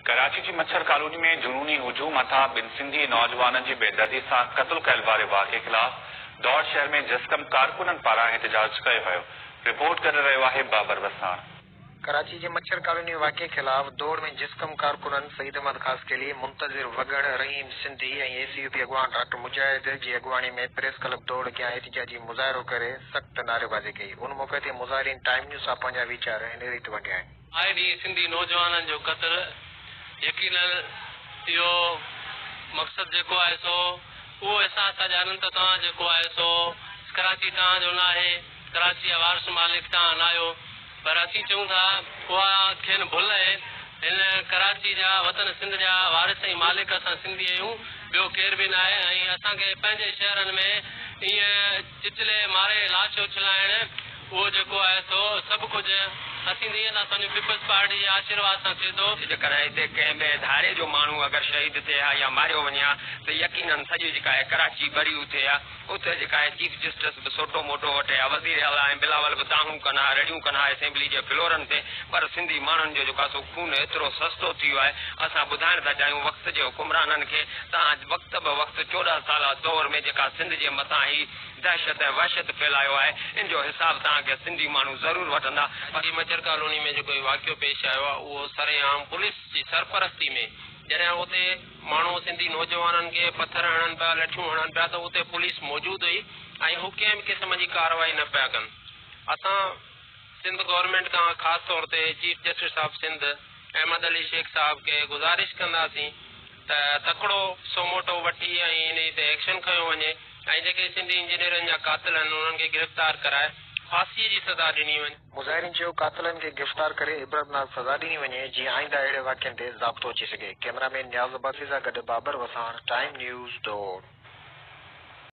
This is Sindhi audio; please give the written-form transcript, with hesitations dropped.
ڪراچي جي مڇر ڪالوني ۾ جنوني هجوم هٿان ٻن سنڌي نوجوانن جي بيدردي سان قتل ڪيل واري واقعي خلاف دوڙ شهر ۾ جسقم ڪارڪنن پاران احتجاج ڪيو ويو، رپورٽ ڪري رهيو آهي بابر وساڻ. ڪراچي جي مڇر ڪالوني واقعي خلاف دوڙ ۾ جسقم ڪارڪنن Saeed Ahmed Khaskheli, Muntazir Wagan, Rahim Sindhi ۽ A C U P اڳواڻ ڊاڪٽر مجاهد جي اڳواڻي ۾ پريس ڪلب دوڙ اڳيان احتجاجي مظاهرو ڪري سخت نعريبازي ڪئي. ان موقعي تي مظاهرين ٽائيم نيوز سان پنهنجا ويچار هن ريت ونڊيا آهن. آئي ڏينهن سنڌي نوجوانن جو قتل يقينن اهو مقصد جيڪو آهي سو اهو احساس ٿا ڏيارن ته توهان جيڪو آهي سو ڪراچي توهان جو ناهي ڪراچي جا وارث مالڪ توهان ناهيو پر اسين چئون ٿا اها کين ڀل اهي هن ڪراچي جا وطن سنڌ جا وارث ۽ مالڪ اسان سنڌي اهيون ٻيو ڪير به ناهي ۽ اسان کي پنهنجي شهرن ۾ ايئن چچلي ماري لاش اڇلائڻ اهو جيڪو آهي سو سڀ ڪجهه اسين ته ائين ٿا سمجهون پيپلز پارٽي جي آشيرواد سان ٿئي ٿو. جيڪڏهن هتي ڪنهن ٻئي ڌاري جو ماڻهو اگر شهيد ٿئي ها يا ماريو وڃي ها ته يقينن سڄي جيڪا آهي ڪراچي ٻري اٿي ها. اتي جيڪا آهي چيف جسٽس به سوٽو موٽو وٺي ها، وزير اعليٰ ۽ بلاول به دانهون ڪن ها، رڙيون ڪن ها اسيمبلي جي فلورن تي پر سنڌي ماڻهن جو جيڪو آهي سو خون ايترو سستو ٿي ويو آهي. اسان ٻڌائڻ ٿا چاهيون وقت جي حڪمرانن کي تان وقت به وقت 14 سالا دور ۾ جيڪا سنڌ جي مٿان هي دهشت ۽ وحشت ڦهلايو آهي ان جو حساب توهان کي سنڌي ماڻهو ضرور وٺندا. اڄ مڇر ڪالوني ۾ جيڪو هي واقعو پيش آيو آهي اهو سرعام پوليس جي سرپرستي ۾ جڏهن اتي ماڻهو سنڌي نوجوانن کي پٿر هڻن پيا لٺيون هڻن پيا ته اتي پوليس موجود هئي ۽ هو ڪنهن به قسم جي ڪارروائي نه پيا ڪن اسان سنڌ گورنمينٽ کان خاص طور تي chief justice of Sindh Ahmed Ali Shaikh صاحب کي گذارش ڪنداسين ته تڪڙو سوموٽو وٺي ۽ انهي تي ايڪشن کنيو وڃي ۽ جيڪي سنڌي انجنيئرن جا قاتل آهن انهن کي گرفتار ڪرائي ڦاسي جي سزا ڏني وڃي. مظاهرين چيو قاتلن کي گرفتار ڪري عبرتناڪ سزا ڏني وڃي جيئن آئنده اهڙي واقعن تي ضابطو اچي سگهي. ڪئميرا مين نياز عباسي سان گڏ بابر وساڻ، ٽائيم نيوز، دوڙ.